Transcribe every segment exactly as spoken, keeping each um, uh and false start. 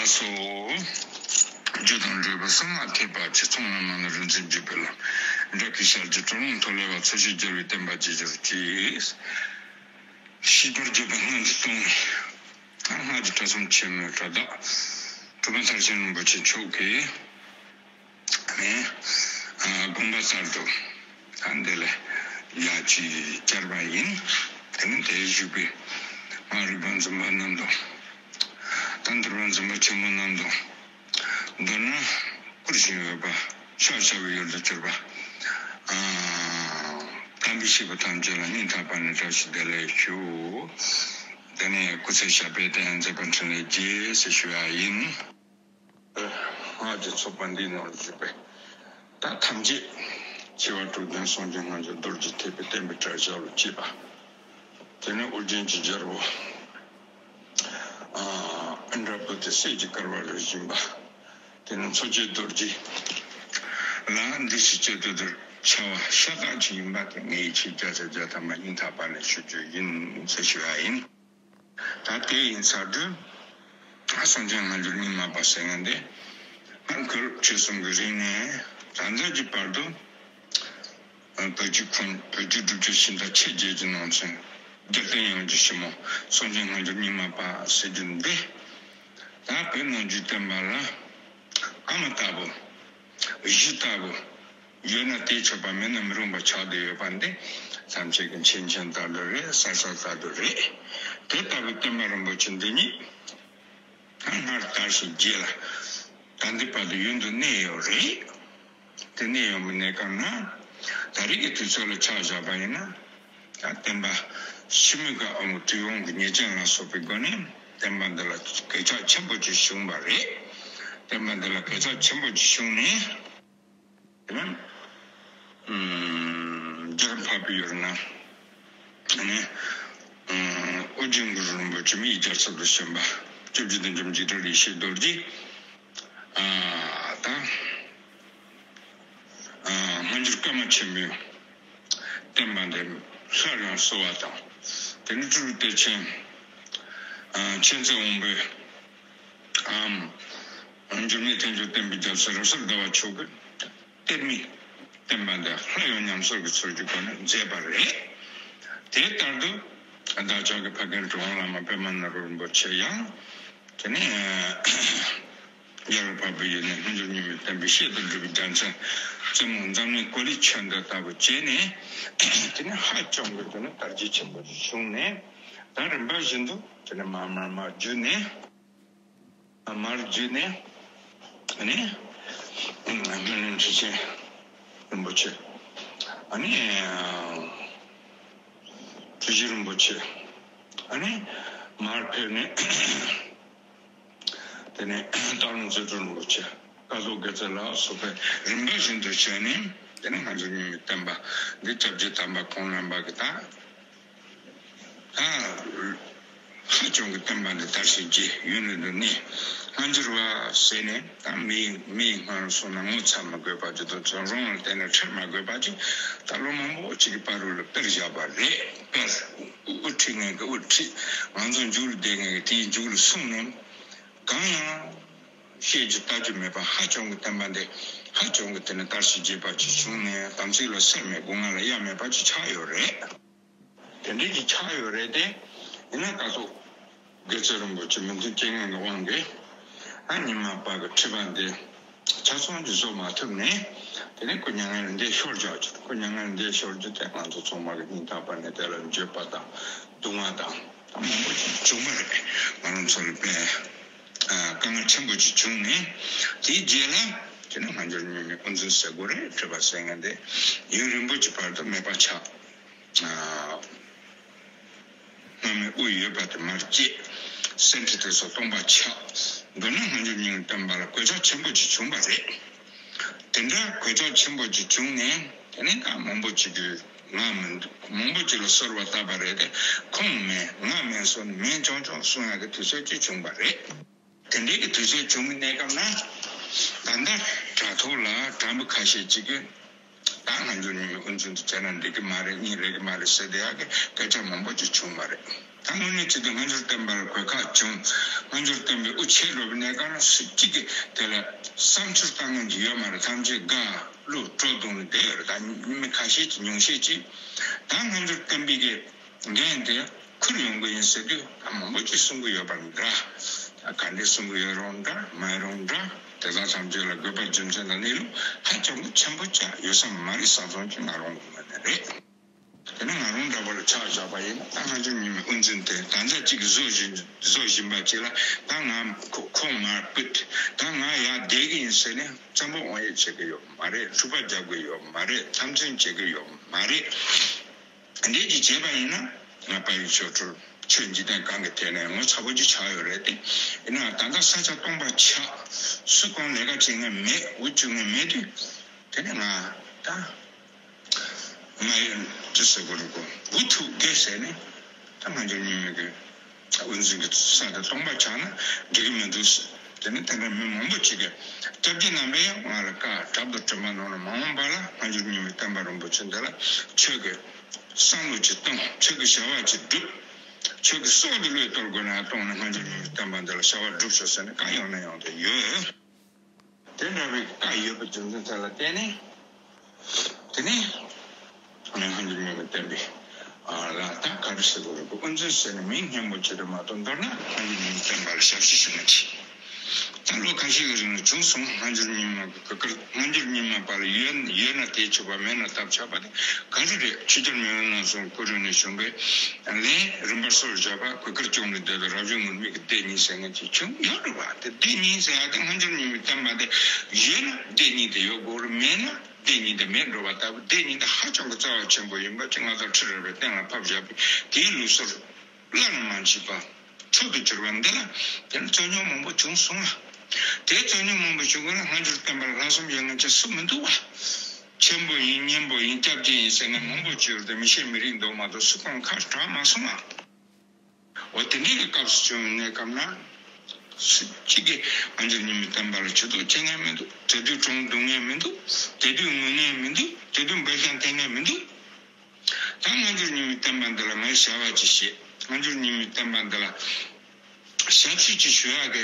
སོ། རྒྱུ་དང་འབྲས་བུ་གསང་སྔགས་ཐེག་པ་ཆེ། ཚོགས་རྣམས་མ་ལུས་རིག་འཛིན་བརྒྱུད་པའི་ལམ། འབྲས་བུའི་ཞལ་གྱི་གྲོགས་རླུང་ཐོག་ལས་པ། འཚོ་བྱེད་རྒྱལ་བའི་བསྟན་པ་རྒྱས་གྱུར་ཅིག། ཤེས་པར་བརྗོད་པའི་སྔགས་འདི་གཏོང་ནས། སྔགས་ཀྱི་གྲྭ་ཚང་ཆེན་མོའི་གྲྭ་བདག་གྲུབ་པ་མཐར་ཕྱིན་རིན་པོ་ཆེ་མཆོག་གིས། ནས། ཨ། དགོངས་པ་ལྟར་དུ། ཨ། འདི་ལ་ཡར་ཅིག་བཅར་བ་ཡིན། དེ་ནས་དེར་བཞུགས་པའི་སྔགས་རིག་པ་འཛིན་པ་རྣམས་དང་། ད་འདུལ་བ་འཛིན་པ་ཆེན་པོ་རྣམས་དང་། མདོར་ན་བཀུར་ཞིང་འོས་པ། ཕྱག་བྱ་བའི་ཡུལ་དུ་གྱུར་པ། ཨ། དམ་པའི་བཤེས་པ་ཐམས་ཅད་ལ་སྙིང་ཐག་པ་ནས་བཀྲ་ཤིས་བདེ་ལེགས་ཞུ། དེ་ནས་སྐུ་ཚེ་ཞབས་པད་བརྟན། མཛད་པ་འཕྲིན་ལས་རྒྱས་ཟེར་ཞུ་ཡ་ཡིན། སྔགས་ཀྱི་ཚོགས་པ་འདིའི་ནང་བཞུགས་པའི་བདག་ཐམས་ཅད། ཆེ་བ་དྲུག་ལྡན་སངས་རྒྱས་སྔགས་འཆང་རྡོ་རྗེ་ཐེག་པའི་བསྟན་པའི་གྲྭ་ཞབས་ལ་བཅས་པ། དེ་ནས་ཨོ་རྒྱན་གྱི་རྒྱལ་པོ། ཨ། ཨིནྡྲ་བྷུ་ཏི་སྲས་ཀྱི་བསྐལ་པ་རུ་བཞིན་པ། དེ་ནས་འཚོ་བྱེད་རྡོ་རྗེ་ལ་འདི་ཞིག་བྱེད་དུ་དུར་བྱ་བ་ཤ་སྟག་ཅིག་ཡིན་པ་དེ་ངས་ཡིད་ཆེས་བརྒྱ་ཆ་བརྒྱ་ཐམ་པ་སྙིང་ཐག་པ་ནས་ཞུ་རྒྱུ་ཡིན་ཟེར་ཞུ་བ་ཡིན། ད་དེ་ཡིན་ཚར་དུས། སངས་རྒྱས་སྔ་འགྱུར་རྙིང་མ་པ་ཟེར་མཁན་དེ། སྔར་ཁོ་རང་ཆོས་གསུམ་གྱི་རིང་ནས་ད་ལྟ་གི་བར་དུ། བོད་ཀྱི་ཁུངས། བོད་ཀྱི་སྒྲུབ་བརྒྱུད་ཤིང་རྟ་ཆེ་བརྒྱད་ཀྱི་ནང་ཚན། རྒྱལ་བསྟན་ཡོངས་ཀྱི་ཕྱི་མོ། སངས་རྒྱས་སྔ་འགྱུར་རྙིང་མ་པ་ཟེར་རྒྱུ་འདི། ད་བོད་ནང་གི་བསྟན་པ་ལ་ཨ་མ་ལྟ་བུ། གཞི་ལྟ་བུ། ཡོད་ན་དེས་ཆོག་པ། མེད་ན་མི་རུང་བ་ཆགས་བསྡད་ཡོད་པ་འདི་ཐམས་ཅད་ཀྱི་མཁྱེན་མཁྱེན་ལྟ་འདོད་རེད། གསལ་གསལ་ལྟ་འདོད་རེད། དེ་ལྟ་བུའི་བསྟན་པ་རིན་པོ་ཆེ་འདི་ཉིད་སྔར་དར་ཞིང་རྒྱས་ལ་ད་ལྟའི་བར་དུ་ཡུན་དུ་གནས་ཡོད་རེད། དེ་གནས་ཡོང་བའི་གནས་སྐབས་ན། ད་རེས་ཀྱི་དུས་ཚོད་ལ་ཆ་བཞག་པ་ཡིན་ན། ད་བསྟན་པ་ཕྱི་མིག་ག་ཨ་མོ་དུས་དབང་གི་ཉེས་ཅན་ལ་སོགས་པའི་སྒོ་ནས་བསྟན་པ་འདི་ལ་གོད་ཆག་ཆེན་པོ་ཅིག་བྱུང་བ་རེད། བསྟན་པ་འདི་ལ་གོད་ཆག་ཆེན་པོ་ཅིག་བྱུང་ནས། དེ་ནས། ཨམ། རྒྱ་གར་འཕགས་པའི་ཡུལ་ན། ཨ་ནི། ཨམ། ཨོ་རྒྱན་གུ་རུ་རིན་པོ་ཆེ་མི་ཡི་རྒྱལ་ཚབ་ཏུ་བྱོན་པ། སྐྱབས་རྗེ་བདེ་འཇམ་འཇིགས་བྲལ་ཡེ་ཤེས་རྡོ་རྗེ། ཨ། ད། ཨ། སྔ་འགྱུར་བཀའ་མ་ཆེན་མོའི་བསྟན་པ་འདི་སླར་ཡང་གསོ་བ་དང་། དེ་ནས་སྤྲུལ་པའི་གཏེར་ཆེན། ཨ། མཁྱེན་བརྩེ་དབང་པོའི། ཨམ། འགྱུར་མེད་ཐེག་མཆོག་བསྟན་པའི་རྒྱལ་སྲས་རབ་གསལ་ཟླ་བ་མཆོག་གིས་གཏེར་མའི་བསྟན་པ་འདི་སླར་ཡང་ཉམས་གསོ་གི་ཚུལ་གྱི་སྒོ་ནས་མཛད་པ་རེད། དེ་ལྟར་དུ་བདག་ཅག་གི་ཕ་རྒན་གྲུབ་དབང་བླ་མ་པདྨ་ནོར་བུ་རིན་པོ་ཆེ་ཡང་། དེ་ནས་རྒྱ་གར་འཕགས་པའི་ཡུལ་ནས་སྔ་འགྱུར་རྙིང་མའི་བསྟན་པའི་བཤད་དུ་གྲུབ་པའི་རྒྱལ་མཚན་རྩེ་མོ་འཛམ་གླིང་གོ་ལའི་ཁྱོན་འདི་ལྟ་བུ་བྱས་ནས། དེ་ནས་ཧ་ཅང་གི་དེ་ནས་དར་རྒྱས་ཆེན་པོ་ཞིག་བྱུང་ནས། ད་རིམ་པ་བཞིན་དུ་དེ་ནས་མར་མར་མར་བརྒྱུད་ནས། མར་བརྒྱུད་ནས། ཨ་ནི། སྨན་བློན་ཁྲི་ཆེན་རིན་པོ་ཆེ། ཨ་ནི། ཁྲི་ཆེན་རིན་པོ་ཆེ། ཨ་ནི། མར་ཕེབས་ནས། དེ་ནས་སྟག་ལུང་རྩེ་སྤྲུལ་རིན་པོ་ཆེ། སྐལ་རྡོར་དགེ་རྩེ་ལ་སོགས་པའི་རིམ་པ་བཞིན་དུ་བྱས་ནས། དེ་ནས་སྔ་འགྱུར་རྙིང་མའི་བསྟན་པ་འདི་སྐྱབས་རྗེ་དམ་པ་ཁོང་རྣམ་པ་གིས་ད། ད། ཧ་ཅང་གི་བསྟན་པ་འདི་དར་ཞིང་རྒྱས། ཡུན་རིང་དུ་གནས། སྔ་འགྱུར་བ་ཟེར་ནས་ད་མི་མི་སྔར་སོང་ན་ངོ་ཚ་མི་དགོས་པ་ཅིག་དང་། རང་ལ་བརྟེན་ནས་ཁྲེལ་མི་དགོས་པ་ཅིག། ད་ལོ་མང་པོ་ཅིག་གི་བར་དུ་ལ་དཔེར་བཞག་པ་རེད། དཔེར་དབུ་ཁྲིད་མཁན་གྱིས་དབུ་ཁྲིད། ང་ཚོ་མཇུག་ལ་བསྡད་མཁན་གྱིས་དེའི་མཇུག་ལ་སོང་ནས། གང་ཡང་བཤད་རྒྱུ་ལྟ་རྒྱུ་མེད་པ། ཧ་ཅང་གི་བསྟན་པ་འདི་ཧ་ཅང་གི་དེ་ནས་དར་ཞིང་རྒྱས་པ་ཅིག་བྱུང་ནས། དམ་ཚིག་ལ་སེལ་མེད། སྒོ་ང་ལ་གཡའ་མེད་པ་ཅིག་ཆགས་ཡོད་རེད། དེ་འདྲ་ཅིག་ཆགས་ཡོད་རེད་དེ། ཡིན་ན་སྐལ་རྡོར་དགེ་རྩེ་རིན་པོ་ཆེ་མི་མཐུན་རྐྱེན་ངན་གྱི་དབང་གིས། ཨ། རྙིང་མ་པ་གི་ཁྲི་པ་འདི་ཆ་ཚང་གཅིག་བཟོ་མ་ཐུབ་ནས། དེ་ནས་ཁོ་མྱ་ངན་ལས་འདས་ཤོར་བཞག་ཅིག་ཁོ་མྱ་ངན་ལས་འདས་ཤོར་རྒྱུ་དེ་ང་ཚོ་ཚང་མ་གི་སྙིང་ཐག་པ་ནས་དེ་ལ་འགྱོད་པ་དང་། སྡུག་བསྔལ་དང་། ད་མང་པོ་ཅིག་བྱུང་བ་རེད། ང་རང་ཚོ་ལ་དཔེ། ཨ། དཀའ་ངལ་ཆེན་པོ་ཅིག་བྱུང་ནས། དེའི་རྗེས་ལ་དེ་ནས་སྔ་འགྱུར་རྙིང་མའི་དབུ་འཛིན་ཟེར་དགོས་རེད། ཁྲི་པ་ཟེར་མཁན་དེ་ཡུན་རིང་པོ་ཅིག་བར་དུ་མེད་པ་ཆགས། ཨ། སྔ་མའི་དབུ་ཡོད་པ་དེ་མར་བཅད། སེ་འབྲས་དེ་ཚོ་སྟོང་པ་ཆགས། མདོར་ན་སྔ་འགྱུར་རྙིང་བསྟན་པ་ལ་གོད་ཆག་ཆེན་པོ་ཅིག་བྱུང་བ་རེད། དེ་འདྲ་གོད་ཆག་ཆེན་པོ་ཅིག་བྱུང་ནས། དེ་ནས་ད་མང་པོ་ཅིག་གིས་ང་མི་འདུག་མང་པོ་ཅིག་ལ་གསོལ་བ་བཏབ་པ་རེད་དེ། ཁོང་མེད་ང་མེད་སོང་ནས། མིང་རྐྱང་རྐྱང་གསུང་ཡག་གི་དུས་ཚོད་ཅིག་བྱུང་བ་རེད། དེ་འདྲའི་གི་དུས་ཚོད་བྱུང་བའི་གནས་སྐབས་ན། ད་ལྟ་དྲ་ཐོག་ལ་དྲ་འབུ་ཁ་ཤས་ཅིག་གིས། ད་སྔ་འགྱུར་རྙིང་མའི་དབུ་འཛིན་དུ་བྱས་ན་འགྲིག་གི་མ་རེད། གཉིས་རེད་གི་མ་རེད་ཟེར་བསྡད་ཡག་གི་སྐད་ཆ་མང་པོ་ཅིག་བྱུང་བ་རེད། ད་དངོས་གནས་བྱེད་དུས་སྔ་འགྱུར་བསྟན་པ་ལ་གོད་ཁ་བྱུང་། སྔ་འགྱུར་བསྟན་པའི་དབུ་ཆད་འགྲོ་བའི་གནས་སྐབས་ན་སུ་གཅིག་གིས་དེ་ལ་བསམ་ཚུལ་བཏང་མཁན་ཅིག་ཡོད་མ་རེད། ཐམས་ཅད་དགའ་བླུ་བྲོ་བརྡུངས་ནས་བསྡད་ཡོད་རེད། ད་མི་ཁ་ཤས་ཀྱིས་ཉུང་ཤས་ཀྱིས་ད་སྔ་འགྱུར་བསྟན་པའི་གི་འགན་དེ་འཁུར་ཡོང་གི་ཡིན་ཟེར་དུས་ད་མང་པོ་ཅིག་གསུང་གི་ཡོད་པ་འདྲ། ད་ག་འདྲས་གསུང་གི་ཡོད་རུང་འདྲ་མ་ཡོད་རུང་འདྲ། དེ་དག་ཐམས་ཅད་ལ་དགོས་པ་རྒྱུ་མཚན་དང་གནས་ལུགས་ཧ་ཅང་གི་ཆེན་པོ་ཅིག་ཡོད་ས་མ་རེད་བསམ་སོང་། ཅིག་ང་རང་གི་ངོས་ནས་རེད། དེ་ནས་ང་རང་འདྲ་པོ་ལ་ཆ་བཞག་པ་ཡིན་ན། ད་སྔ་འགྱུར་རྙིང་མའི་དབུ་འཛིན་དེ་ད་ལྟ་གཅིག་གིས་བཟོ་བཞིན་བཟོ་བཞིན་པ་ཅིག་ལ་ད་ང་ཁོ་ཁོང་མར་ཕུད། ད་ང་ཡར་བསྡད་ཀྱི་ཡིན་ཟེར་ནས་བཙན་པོ་དབང་ཡོད་བྱེད་ཀྱི་ཡོད་མ་རེད། འཁྲུག་པ་རྒྱག་གི་ཡོད་མ་རེད། འཐབ་འཛིང་བྱེད་ཀྱི་ཡོད་མ་རེད། འདི་གཅིག་བྱས་པ་ཡིན་ན་ང་དཔལ་ཡུལ་ཆོས་གྲུབ་ཆོས་འཇིག་རྟེན་གང་གི་ཐད་ནས་ངོ་ཚ་པོ་ཅིག་ཆགས་ཡོད་རེད་དེ། ཡིན་ནའང་ད་ལྟ་ས་ཆ་སྟོང་པ་ཆགས། སུ་གང་ལས་ཀ་བྱེད་མཁན་མེད། འུ་ཅུ་མཁན་མེད་དུས་དེ་ནས་ང་ད། ང་ཡང་ཅི་ཟེར་དགོས་རེད་གོ། འུ་ཐུག་དགོས་ཟེར་ནས་ད་སྔ་འགྱུར་རྙིང་མའི་གི་དབུ་འཛིན་གྱི་ས་དེ་སྟོང་པ་ཆགས་ན་འགྲིག་གི་མི་འདུག་ཟེར། དེ་ནས་དེ་འདྲ་མི་མང་པོ་ཅིག་གིས་སྐྱབས་རྗེ་རྣམ་པས་ཡང་ང་ལ་བཀའ་དྲག་ཏུ་དྲན་པ་གནང་ནས། མ་འོངས་པ་ལ་སྔ་འགྱུར་རྙིང་མའི་བསྟན་པ་རིན་པོ་ཆེ་འདི་ལ་ཁྱོད་ཀྱིས་བསམ་བློ་ཅིག་བཏང་། ཁྱོད་ཀྱིས་བྱ་བ་ཅིག་སྒྲུབ། ཁྱོད་ཀྱིས་སྲོག་འདི་བློས་གཏོང་དགོས་ན་གཏོང་ནས་སྔ་འགྱུར་རྙིང་མའི་བསྟན་པ་འདི་ལ་བྱ་བ་སྒྲུབ་ཤོག་ཟེར་ནས་བཀའ་ཡང་ནས་ཡང་དུ་ཡོད། དེ་འདྲ་བའི་བཀའ་ཡོད་པའི་རྒྱུ་མཚན་དེ་ལ་བརྟེན་ནས། དེ་ནས་སྔ་འགྱུར་རྙིང་མའི་བསྟན་པའི་ལ་ད་ག་རེ་ཟེར་དགོས་རེད་གོ། དབུ་འཛིན་ཟེར་ནས་མིང་སྙན་པོ་བྱེད་དུ་མ་གཏོགས། མདོར་ན་སྔ་འགྱུར་རྙིང་མའི་བསྟན་པ་ལ་ཞབས་ཕྱི་ཞུ་མཁན་ཅིག་ད་ལོ་ཁ་ཤས་ཀྱི་རིང་ལ་བྱུང་སོང་། སྔ་འགྱུར་རྙིང་མ་གི་གོས་དཀར། སྔ་འགྱུར་རྙིང་མ་པ་ལ་ཡོད་ཡོད་ན་དེའི་ཕྱུ་པ། མེད་ན་སྟབས་ཆག་པ་དེ་ག་རེ་རེད། ཆོས་རྒྱལ་མེས་དབོན་རྣམ་གསུམ་སྐུ་རིང་ནས་བྱུང་བའི་ལན་རིམ་པར་སོར་བཞག་པ། གོས་དཀར་གྱོན་ནས་བསྡད་པའི་རབ་བྱུང་ངུར་སྨྲིག་གི་སྡེ་གཉིས་ཟེར་མཁན་ཅིག་བྱུང་ཡོད་རེད་པ། དེ་སྡེ་གཉིས་ཟེར་ཡ་དེ་སྔ་འགྱུར་རྙིང་མའི་བསྟན་པ་དེ་ཡོད་ན་སྡེ་གཉིས་དེ་ཡོད་དགོས་རེད། མེད་ན་སྡེ་གཉིས་དེ་མེད་འགྲོ་བ་ལྟ་བུ། སྡེ་གཉིས་དེ་ཧ་ཅང་གི་རྩ་བ་ཆེན་པོ་ཡིན་པ་ཅིག་ང་ཚོ་ཁྲི་རལ་པས་གཏན་ལ་ཕབ་བཞག་པའི་དེའི་ལུགས་སྲོལ་སླར་མ་མཆིས་པ། འཕྲོ་དུ་གྱུར་བ་འདི་ལ་དེ་ནི་རྩོད་རྙོག་མང་པོ་བྱུང་སོང་ང་། དེ་རྩོད་རྙོག་མང་པོ་བྱུང་གི་ན་སྔ་འགྱུར་བསྟན་པ་ལ་ལྷག་བསམ་ཡོད་མཁན་ཅིག་སུ་མི་འདུག་བ། ཆེན་པོ་ཡིན། སྙན་པོ་ཡིན། སྐྱབས་རྗེ་ཡིན་ཟེར་མཁན་མང་པོ་བྱུང་ཡོད་དེ། མི་ཤེས་མི་རིག་འདུག་མ་གཏོགས་སུ་གང་ཁ་གྲག་མ་སོང་ང་། འོ་དེ་འདྲའི་གི་སྐབས་སུ་བྱུང་བའི་གནས་སྐབས་ན། སུ་གཅིག་གིས་སྔ་འགྱུར་རྙིང་མའི་བསྟན་པ་ལ་ཇུས་གཏོགས་བྱེད་མཁན་མི་འདུག་དེ་དུས་གྲོངས་འདུག་མཁན་མི་འདུག་དེ་དུས་ངུ་མཁན་མི་འདུག་དེ་དུས་འབོད་ཤག་འཐེན་མཁན་མི་འདུག་ད་སྔ་འགྱུར་རྙིང་མའི་བསྟན་པ་འདི་ལ་ངས་བྱ་བ་ཅིག་བྱེད། སྔ་འགྱུར་རྙིང་མའི་བསྟན་པ་འདི་ལ་ཞབས་ཕྱི་ཅིག་ཞུ་ཡག་གི་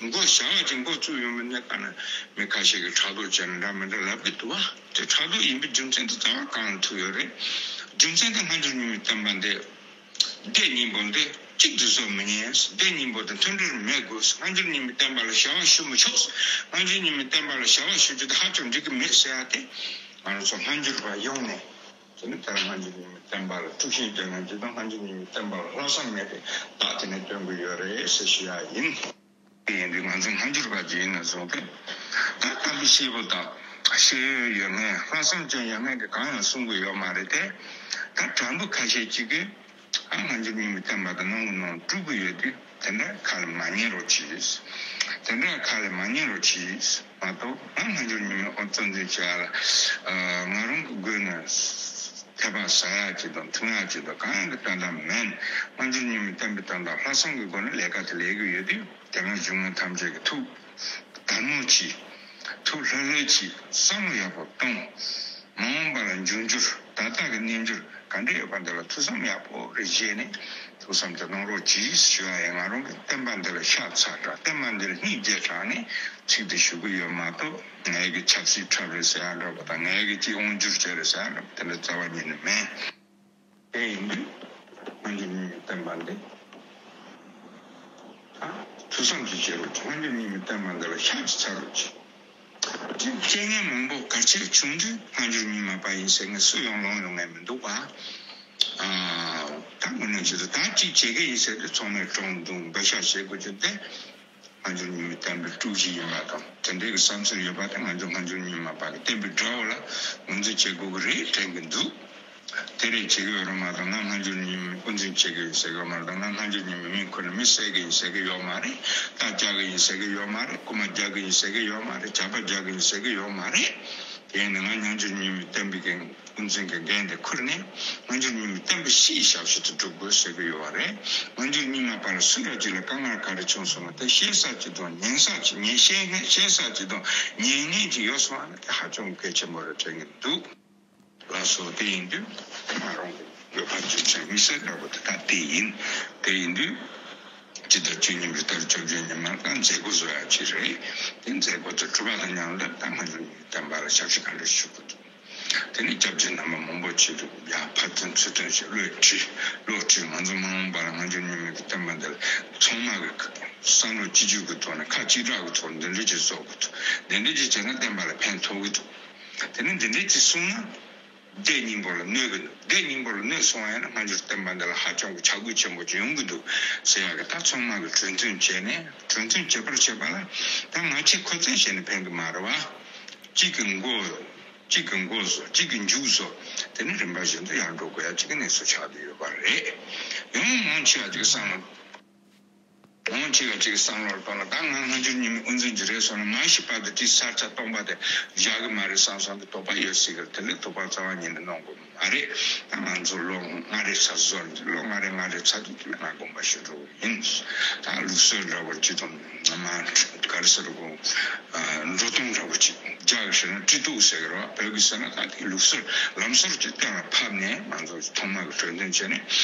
མགོ་བྱ་བ་ཅིག་འགོ་བཙུགས་ཡོང་བའི་གནས་སྐབས་ན་མི་ཁ་ཤས་ཀྱིས་ཕྲག་དོག་བྱས་ནས་འདྲ་མི་འདྲ་ལབ་ཀྱི་འདུག་བ། དེ་ཕྲག་དོག་ཡིན་པའི་རྒྱུ་མཚན་དེ་རྩ་བ་གང་ལ་ཐུག་ཡོད་རེད། རྒྱུ་མཚན་དེ་སྔ་འགྱུར་རྙིང་མའི་བསྟན་པ་འདི་སྡེ་གཉིས་པོ་འདི་གཅིག་ཏུ་བཟོ་མི་ཉན། སྡེ་གཉིས་པོ་དེ་མཐུན་སྒྲིལ་མེད་དགོས། སྔ་འགྱུར་རྙིང་མའི་བསྟན་པ་ལ་བྱ་བ་ཞུ་མི་ཆོག་སྔ་འགྱུར་རྙིང་མའི་བསྟན་པ་ལ་བྱ་བ་ཞུ་རྒྱུ་དེ་ཧ་ཅང་འགྲིག་གི་མེད་ཟེར་ཡ་དེ་ང་རང་ཚོ་སྔ་འགྱུར་བ་ཡོངས་ནས། དེ་ནི་ད་སྔ་འགྱུར་རྙིང་མའི་བསྟན་པ་ལ་དཀྲུག་ཤིང་རྒྱག་མཁན་ཅིག་དང་། སྔ་འགྱུར་རྙིང་མའི་བསྟན་པ་ལ་ལྷག་བསམ་མེད་པའི་རྟགས་དེ་ནས་སྟོན་གྱི་ཡོད་རེད་ཟེར་ཞུ་ཡ་ཡིན། དེ་ཡིན་དུས་ང་ཚོ་སྔ་འགྱུར་བ་ཅིག་ཡིན་ན་བཟུང་སྟེ། ད་བསམ་པའི་སྐྱེས་བུ་དང་ཤེས་ཡོན་ཡོད་མཁན། ལྷག་བསམ་ཅན་ཡོད་མཁན་གྱིས་གང་ཡང་གསུང་གི་ཡོད་མ་རེད་དེ། ད་དྲང་པོ་ཁ་ཤས་ཅིག་གིས་ཨ་སྔ་འགྱུར་རྙིང་མའི་བསྟན་པ་དེ་གནང་གི་གནང་དཀྲུག་གི་ཡོད་དུས། དེ་འདྲ་ཁ་ལ་མ་ཉན་རོགས་གྱིས། དེ་འདྲ་ཁ་ལ་མ་ཉན་རོགས་གྱིས་མ་གཏོགས། ང་སྔ་འགྱུར་རྙིང་མའི་དབུ་རྩ་འཛིན་བྱས་ལ་ང་རང་གི་སྒོ་ནས་ཐལ་པ་ཟ་ཡག་ཅིག་དང་འཐུང་ཡག་ཅིག་དང་གང་ཡང་གི་དོན་དག་མེད། སྔ་འགྱུར་རྙིང་མའི་བསྟན་པའི་དོན་དག་ལྷག་བསམ་གྱི་སྒོ་ནས་ལས་ཀ་དེ་ལས་ཀྱི་ཡོད་དུས། དེ་སྔ་བཞུགས་མཁན་ཐམས་ཅད་ཀྱིས་ཐུགས་དལ་མོ་གྱིས། ཐུགས་ལྷོད་ལྷོད་གྱིས། བསམ་བློ་ཡག་པོ་གཏོང་། མ་འོངས་པ་ལ་འབྱུང་འགྱུར་ད་ལྟ་གི་གནས་འགྱུར་ག་འདྲ་ཡོད་པ་འདི་ལ་ཐུགས་བསམ་ཡག་པོ་རེ་བཞེས་ནས་ཐུགས་བསམ་དེ་གནང་རོགས་གྱིས་ཞུ་ཡ་ཡིན། ང་རང་གི་བསྟན་པ་འདི་ལ་ཤ་ཚ་དྲགས། བསྟན་པ་འདི་ལ་སྙིང་རྗེ་དྲགས་ནས་ཚིག་འདི་ཞུ་གི་ཡོད་མ་གཏོགས། ངའི་གི་ཆབ་སྲིད་འཁྲབ་རེད་ཟེར་ཡ་འདྲ་པོ་དང་། ངའི་གི་ཅིག་དབང་བསྒྱུར་བྱས་རེད་ཟེར་ཡ་འདྲ་པོ་དེ་འདྲ་རྩ་བ་ཉིད་ནས་མེད། དེ་ཡིན་དུས་སྔ་འགྱུར་རྙིང་མའི་བསྟན་པ་འདི་ཨ་ཐུགས་བསམ་ཅིག་བཞེས་རོགས་གྱིས། སྔ་འགྱུར་རྙིང་མའི་བསྟན་པ་འདི་ལ་ཤ་ཅིག་ཚ་རོགས་གྱིས། ཅིག་སྐྱེ་མཁན་མང་པོ་གལ་ཆེ་བྱུང་དུས་སྔ་འགྱུར་རྙིང་མ་པ་ཡིན་ཟེར་མཁན་སུ་ཡང་ལོང་ཡོང་མཁན་མི་འདུག་པ། ཨ་ད་དངོས་གནས་བྱེད་དུས་ད་ཅིག་བྱེད་ཀྱི་ཡིན་ཟེར་དུས་ཚང་མས་གྲོངས་འདུག་འབོད་ཤག་བྱེད་དགོས་རྒྱུ་དེ། སྔ་འགྱུར་རྙིང་མའི་བསྟན་པའི་དཀྲུག་གཞི་ཡིན་པ་དང་། དེ་འདྲའི་གི་བསམ་ཚུལ་ཡོད་པ་དེ་སྔ་འགྱུར་སྔ་འགྱུར་རྙིང་མ་པ་གི་བསྟན་པའི་དགྲ་བོ་ལ་ངོས་འཛིན་བྱེད་དགོས་ཀྱི་རེད་དྲན་གྱི་འདུག་དེ་རེད་བྱེད་ཀྱི་ཡོད་རེད་མ་གཏོགས། ང་སྔ་འགྱུར་རྙིང་མའི་དབུ་འཛིན་བྱེད་ཀྱི་ཡིན་ཟེར་གྱི་ཡོད་མ་རེད། ང་སྔ་འགྱུར་རྙིང་མའི་མིང་ཁུར་ནས་མི་བསད་ཀྱི་ཡིན་ཟེར་གྱི་ཡོད་མ་རེད། རྟ་བཅག་གི་ཡིན་ཟེར་གྱི་ཡོད་མ་རེད། རྐུན་མ་རྒྱག་གི་ཡིན་ཟེར་གྱི་ཡོད་མ་རེད། ཇག་པ་རྒྱག་གི་ཡིན་ཟེར་གྱི་ཡོད་མ་རེད། དེ་ནི་ང་སྔ་འགྱུར་རྙིང་མའི་བསྟན་པའི་འགན་དབུ་འཛིན་གྱི་འགན་དེ་ཁུར་ནས་སྔ་འགྱུར་རྙིང་མའི་བསྟན་པ་སྤྱིའི་ཞབས་ཞུ་དེ་སྒྲུབ་དགོས་ཟེར་གྱི་ཡོད་པ་རེད། སྔ་འགྱུར་རྙིང་མ་པ་ལ་སུ་འདྲ་ཅིག་ལ་དཀའ་ངལ་ག་རེ་བྱུང་སོང་ན་དེ་ཤེས་ས་ཅིག་དང་ཉན་ས་ཅིག་ཉན་ཤེས་ངེས་ཤེས་ས་ཅིག་དང་ཉན་ངེས་ཅིག་ཡོད་སོང་ན་དེ་ཧ་ཅང་གལ་ཆེན་པོ་རེད་དྲན་གྱི་འདུག་ལགས་སོ། དེ་ཡིན་དུས་ང་རང་གི་འོས་འཕར་རྒྱུ་མཚན་དམིགས་བསལ་འདྲ་པོ་དེ་དག་དེ་ཡིན། དེ་ཡིན་དུས་སྤྱི་ཟླ་བཅུ་གཉིས་པའི་ཟླ་བཅུ་བདུན་ཉི་མ་ལ་མཛད་སྒོ་བཟོ་ཡ་ཅིག་རེད། དེ་མཛད་སྒོ་དེ་གྲུབ་པ་དང་མཉམ་དུ་ད་སྔ་འགྱུར་རྙིང་མའི་བསྟན་པ་ལ་ཞབས་ཞུ་ག་འདྲ་ཞུ་དགོས་འདུག་དེ་ནས་སྐྱབས་རྗེ་རྣམ་པ་མང་པོ་ཅིག་ལ་ཡ་ཕར་སྟོན་ཚུར་སྟོན་བྱས་བློས་བཀྲི་བློས་བཀྲི། ང་ཚོ་མ་འོངས་པ་ལ་སྔ་འགྱུར་རྙིང་མའི་བསྟན་པ་འདི་ལ་ཚང་མ་གི་བསམ་བློ་གཅིག་གྱུར་གྱི་ཐོག་ནས་ཁ་གཅིག་གྲགས་ཀྱི་ཐོག་འདི་འདྲ་ཅིག་བཟོ་དགོས་འདུག་འདི་འདྲ་ཅིག་བྱས་ན་བསྟན་པ་ལ་ཕན་ཐོགས་ཀྱི་འདུག་དེ་ནས་འདི་འདྲ་ཅིག་གསུངས་ན། སྡེ་སྙིང་པོ་ལ་གནོད་ཀྱི་འདུག་སྡེ་སྙིང་པོ་ལ་གནོད་སོང་བ་ཡིན་ན་སྔ་འགྱུར་བསྟན་པ་འདི་ལ་ཧ་ཅང་གི་ཆག་སྒོ་ཆེན་པོ་ཅིག་ཡོང་གི་འདུག་ཟེར་ཡག་གི་ད་ཚང་མ་གི་གྲོས་མཐུན་བྱས་ནས་གྲོས་མཐུན་བྱེད་པར་བྱེད་པ་ལ་ད་ང་ཆེ་ཁོ་བཙན་བྱས་ནས་ཕན་གི་མ་རེད་བ། གཅིག་གི་མགོ་བཟོ། གཅིག་གི་མགོ་བཟོ། གཅིག་གི་མཇུག་བཟོ། དེ་ནི་རིམ་པ་བཞིན་དུ་ཡར་འགྲོ་དགོས་ཡ་གཅིག་གི་གནས་ཚུལ་ཆགས་བསྡད་ཡོད་པ་རེད། ཡང་མང་ཆེ་བ་གཅིག་བསམ་བློ། མང་ཆེ་བ་གཅིག་བསམ་བློར་གཏོང་ལ་ད་ང་སྔ་འགྱུར་རྙིང་མའི་དབུ་འཛིན་གྱི་རེད་སོང་ན་མ་ཤི་བར་དུ་དེའི་ས་ཆ་སྟོང་པ་དེ་བཞག་གི་མ་རེད་བསམ་བསམ་གི་དོགས་པ་ཡོད་སྲིད་གི་དེ་ལས་དོགས་པ་རྩ་བ་ཉིད་ནས་གནང་དགོས་མ་རེད། ད་ང་ཚོ་ལོ་ལྔ་རེ་ཚར་བཟོ་ལོ་ལྔ་རེ་ལྔ་རེ་ཚར་དུས་དེ་ལ་ང་དགོངས་པ་ཞུ་འགྲོ་གི་ཡིན། ད་ལུགས་སྲོལ་འདྲ་བོ་གཅིག་དང་མ་ག་རེ་ཟེར་དགོས། འགྲོ་སྟངས་འདྲ་བོ་གཅིག་རྒྱ་གི་ཧྲིལ་ན་ཀྲི་ཏུའུ་ཟེར་གི་རེད་བ། བོད་ཀྱི་ཟེར་ན་ད་དེ་ལུགས་སྲོལ་ལམ་སྲོལ་གྱི་སྟེང་ལ་ཕབ་ནས་ང་ཚོ་ཐོག་མ་གི་གྲོས་མཐུན་བྱས་ནས་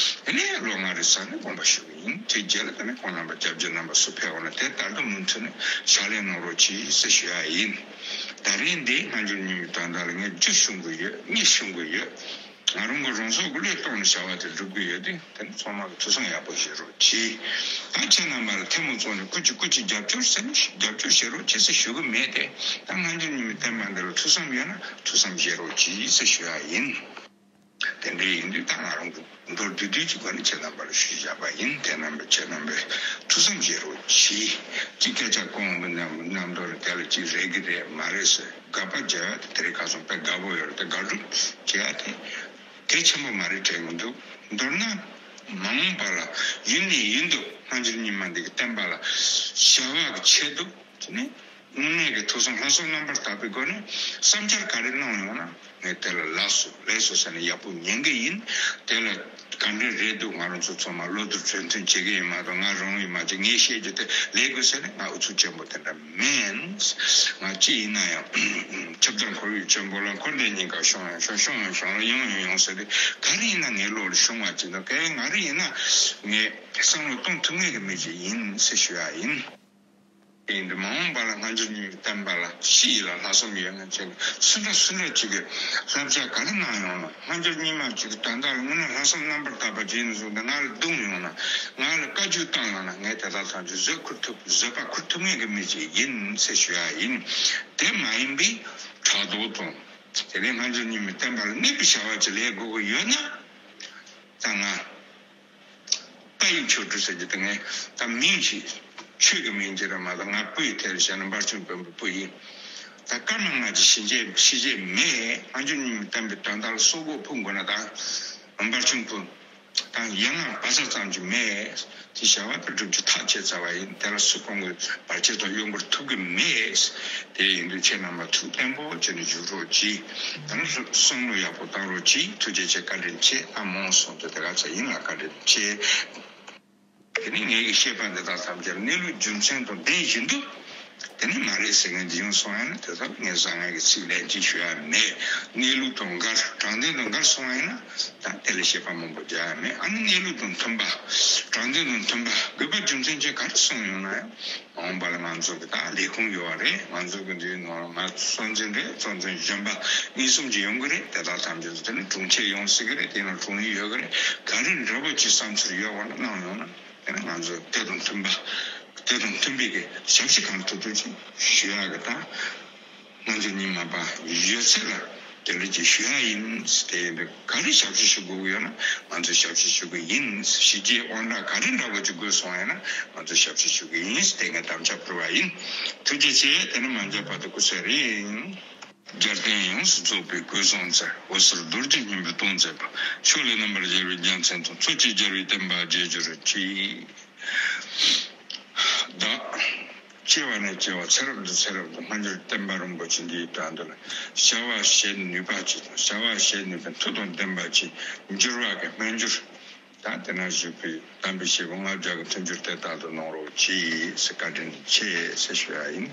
དེ་ནས་ལོ་ལྔ་རེ་ཚར་ནས་དགོངས་པ་ཞུ་གི་ཡིན། དེ་རྗེས་ལ་དེ་ནས་ཁོང་རྣམ་པ་སྐྱབས་རྗེ་རྣམ་པ་སུ་ཕེབས་འོང་ན་དེ་ལྟར་དུ་མུ་མཐུད་ནས་ཕྱག་ལས་གནང་རོགས་གྱིས་ཟེར་ཞུ་ཡ་ཡིན། ད་རིང་འདི་སྔ་འགྱུར་རྙིང་མའི་དོན་དག་ལ་ངས་རྒྱུ་ཤོང་གི་ཡོད། གཉིས་ཤོང་གི་ཡོད། ང་རང་གི་རང་ཚོགས་ཀྱི་བློས་གཏོང་ནས་བྱ་བ་དེ་སྒྲུབ་ཀྱི་ཡོད་དུས་དེ་ནི་ཚང་མ་གི་ཐུགས་བསམ་ཡག་པོ་བཞེས་རོགས་གྱིས། ད་ཁྱེད་རྣམ་པ་ལ་ཐལ་མོ་བཙུགས་ནས་སྐུ་མཁྱེན་སྐུ་མཁྱེན་རྒྱབ་སྐྱོར་ཟེར་ནས་རྒྱབ་སྐྱོར་བྱེད་རོགས་གྱིས་ཟེར་ཞུ་གི་མེད་དེ། ད་སྔ་འགྱུར་རྙིང་མའི་བསྟན་པ་འདི་ལ་ཐུགས་བསམ་ཡོད་ན་ཐུགས་བསམ་བཞེས་རོགས་གྱིས་ཟེར་ཞུ་ཡ་ཡིན། དེ་འདྲ་ཡིན་དུས་ད་ང་རང་གི་མདོར་བསྡུས་བསྡུས་ཀྱི་སྒོ་ནས་ཁྱེད་རྣམ་པ་ལ་ཞུས་བཞག་པ་ཡིན། དེ་རྣམ་པ་ཁྱེད་རྣམ་པས་ཐུགས་བསམ་བཞེས་རོགས་གྱིས། གཅིག་སྐད་ཆ་གོང་གི་རྣམ་རྣམ་རྟོག་རེ་དེ་ལ་གཅིག་རེད་གི་རེད་མ་རེད་ཟེར་དགག་པ་རྒྱག་ཡ་དེ་དེ་རིང་ཁ་སང་དཔེ་དགའ་པོ་ཡོད་རེད། དེ་དགག་སྒྲུབ་བྱེད་ཡ་དེ་གལ་ཆེན་པོ་མ་རེད་དྲན་གི་འདུག་མདོར་ན་མ་འོངས་པ་ལ་ཡུན་ནས་ཡུན་དུ་སྔ་འགྱུར་རྙིང་མ་འདི་གི་བསྟན་པ་ལ་བྱ་བ་གི་ཆེད་དུ་དེ་ནི་དངོས་གནས་ཀྱི་ཐུགས་བསམ་ལྷག་བསམ་རྣམ་པར་དག་པའི་སྒོ་ནས་བསམ་འཆར་ག་རེ་གནང་ཡོང་ན་ངས་དེ་ལ་ལགས་སོ་ལགས་སོ་ཟེར་ནས་ཡག་པོ་ཉན་གི་ཡིན། དེ་ལ་ག་འདྲ་རེད་འདུག་ང་རང་ཚོ་ཚང་མ་བློ་བསྡུར་གྲོས་མཐུན་བྱེད་གི་ཡིན་མ་གཏོགས་ང་རང་ཡིན་མ་བྱེད་ངས་བཤད་རྒྱུ་དེ་ལས་དགོས་ཟེར་ནས་ང་ཨུ་ཚུགས་ཆེན་པོ་དེ་འདྲ་མིན། ང་ཅི་ཡིན་ན་ཡང་ཆབ་དང་ཁོར་ཡུག་ཆེན་པོ་ལ་འཁོར་འདས་གཉིས་ཀ་ཤོང་ཡང་ཤོང་ཤོང་ཡང་ཤོང་ལ་ཡོང་ཡང་ཡོང་ཟེར་ཏེ་ག་རེ་ཡིན་ན་ངའི་བློ་ལ་ཤོང་བ་ཅིག་དང་ག་རེ་ང་རེ་ཡིན་ན་ངས་བསམ་བློ་གཏོང་ཐུབ་མཁན་གྱི་མི་ཅིག་ཡིན་ཟེར་ཞུ་ཡ་ཡིན། ཡིན་དུས་མ་འོངས་པ་ལ་སྔ་འགྱུར་རྙིང་མའི་བསྟན་པ་ལ་ཕྱི་ཡི་ལ་ལྷག་བསམ་ཡོད་མཁན་ཅན་སུ་འདྲ་སུ་འདྲ་ཅིག་གིས་བསླབ་བྱ་ག་རེ་གནང་ཡོང་ན་སྔ་འགྱུར་རྙིང་མ་ཅིག་གི་དོན་དག་ལ་དངོས་གནས་ལྷག་བསམ་རྣམ་པར་དག་པ་ཅིག་ཡིན་ན་བཟུང་སྟེ་ང་ལ་རྡུང་ཡོང་ན་ང་ལ་བཀའ་བཀྱོན་བཏང་ཡོང་ན་ངས་དེ་དག་ཐམས་ཅད་བཟོད་ཁུར་ཐུབ་བཟོད་པ་ཁུར་ཐུབ་མཁན་གྱི་མི་ཅིག་ཡིན་ཟེར་ཞུ་ཡ་ཡིན། དེ་མ་ཡིན་པའི་ཕྲག་དོག་དང་དེ་ནས་སྔ་འགྱུར་རྙིང་མའི་བསྟན་པ་ལ་གནོད་པའི་བྱ་བ་ཅིག་ལས་དགོས་ཀྱི་ཡོད་ན་ད་ང་། དཔལ་ཡུལ་ཆོས་སྒྲོན་ཟེར་གྱི་དེ་ངས་ད་མིང་ཞིག་ཆོས་ཀྱི་མིང་ཅིག་རེད་མ་གཏོགས་ང་སྤུ་ཡི་དེར་བཤད་ན་འབར་ཆུང་དཔོན་པོའི་སྤུ་ཡིན། ད་ཀརྨ་ལྔ་བརྒྱའི་ཞི་བྱེད་ཞི་བྱེད་མེད། སྔ་འགྱུར་རྙིང་མའི་བསྟན་པའི་དོན་དག་ལ་སོག་པོ་ཕུང་དགོས་ན་ད་འབར་ཆུང་ཕུང་། ད་ཡན་ལག་བ་ས་ཙམ་གྱི་མེད། དེ་བྱ་བ་དེ་སྒྲུབ་རྒྱུ་ཐག་བཅད་ཚར་བ་ཡིན། དེ་ལ་སུ་གང་གིས་བར་ཆད་དང་གཡོ་འགུལ་ཐུབ་ཀྱི་མེད། དེ་ཡིན་དུས་ཁྱེད་རྣམ་པ་ཐུགས་བརྟན་པོ་བྱས་ནས་བཞུགས་རོགས་གྱིས། ད་ནི་བསམ་བློ་ཡག་པོ་བཏང་རོགས་གྱིས། ཐུགས་རྗེ་ཆེ། བཀའ་དྲིན་ཆེ། ད་མང་སོང་དུས་དེ་ག་ཚད་ཡིན་ལ་བཀའ་དྲིན་ཆེ། དེ་ནི་ངེད་ཀྱི་བཤད་པ་འདི་དག་ཐམས་ཅད་གནས་ལུགས་རྒྱུ་མཚན་དང་ལྡན་བཞིན་དུ་དེ་ནི་མ་རེད་ཟེར་མཁན་འདི་ཡོང་སོང་ཡང་ན་དེ་ལྟར་ངས་བཟང་ངན་གྱི་ཚིག་ལན་གཅིག་ཞུ་ཡ་མེད། གནས་ལུགས་དང་འགལ་དྲང་བདེན་དང་འགལ་སོང་ཡང་ན་ད་དེ་ལ་བཤད་པ་མང་པོ་རྒྱག་ཡ་མེད། ཨ་ནི་གནས་ལུགས་དང་མཐུན་པ་དྲང་བདེན་དང་མཐུན་པ་དགོས་པ་རྒྱུ་མཚན་ཅན་ག་རེ་གསུངས་ཡོང་ན་ཡང་མ་འོངས་པ་ལ་ང་ཚོ་གི་ད་ལས་ཁུངས་ཡོད་པ་རེད། ང་ཚོ་གི་འདིའི་ནང་ང་གཙོ་འཛིན་རེད། གཙོ་འཛིན་གཞོན་པ་གཉིས་གསུམ་ཅིག་ཡོང་གི་རེད། དེ་དག་ཐམས་ཅད་དེ་ནི་དྲུང་ཆེ་ཡོང་སྲིད་གི་རེད། དེ་ནང་དྲུང་ཡིག་ཡོད་གི་རེད། ག་རེ་འདྲ་པོ་ཅིག་བསམ་ཚུལ་ཡོད་པ་ན་གནང་ཡོང་ན་དེ་ནི་ང་ཚོ་དེ་དང་མཐུན་པ་དེ་དང་མཐུན་པའི་གི་ཞབས་ཕྱི་གང་ཐུབ་ཐུབ་ཅིག་ཞུ་ཡག་གི་ད། ང་ཚོ་རྙིང་མ་པ་ཡོད་ཚད་ལ་དེ་འདྲ་ཅིག་ཞུ་ཡ་ཡིན། དེ་ཡིན་དུས་ག་རེ་ཞབས་ཕྱི་ཞུ་དགོས་ཀྱི་ཡོད་ན་ང་ཚོས་ཞབས་ཕྱི་ཞུ་གི་ཡིན། ཞི་རྒྱས་དབང་དྲག་ག་རེ་འདྲ་པོ་ཅིག་དགོས་སོང་ཡོད་ན་ང་ཚོས་ཞབས་ཕྱི་ཞུ་གི་ཡིན། དེ་ངས་དམ་བཅའ་ཕུལ་བ་ཡིན། ཐུགས་རྗེ་ཆེ། དེ་ནས་མ་མཇལ་བར་དུ་སྐུ་ཚེ་རིང་། རྒྱལ་བསྟན་ཡོངས་སུ་རྫོགས་པའི་གོས་བཟང་མཛད། འོད་ཟེར་རྡོ་རྗེ་སྙིང་པོས་སྟོང་མཛད་པ། ཕྱོགས་ལས་རྣམ་པར་རྒྱལ་བའི་རྒྱལ་མཚན་དང་། མཚོ་སྐྱེས་རྒྱལ་བའི་བསྟན་པ་རྒྱས་གྱུར་ཅིག། བདག་སྐྱེ་བ་ནས་སྐྱེ་བ་ཚེ་རབས་ནས་ཚེ་རབས་སུ་སྨོན་འཇུག་བསྟན་པ་རིན་པོ་ཆེ་འདིའི་དོན་དུ་ལ། བྱ་བ་བྱེད་ནུས་པ་ཅིག་དང་བྱ་བ་བྱེད་ནུས་པའི་མཐུ་དང་ལྡན་པ་ཅིག་འགྱུར་བ་གི་སྨོན་འཇུག་ད་དེ་ན་བཞུགས་པའི་དམ་པའི་སྐྱེས་བུ་ལྔ་བརྒྱ་གི་མཐུན་འགྱུར་དེ་དག་ཏུ་གནང་རོགས་གྱིས་ཟེར་བཀའ་དྲིན་ཆེ་ཟེར་ཞུ་ཡ་ཡིན།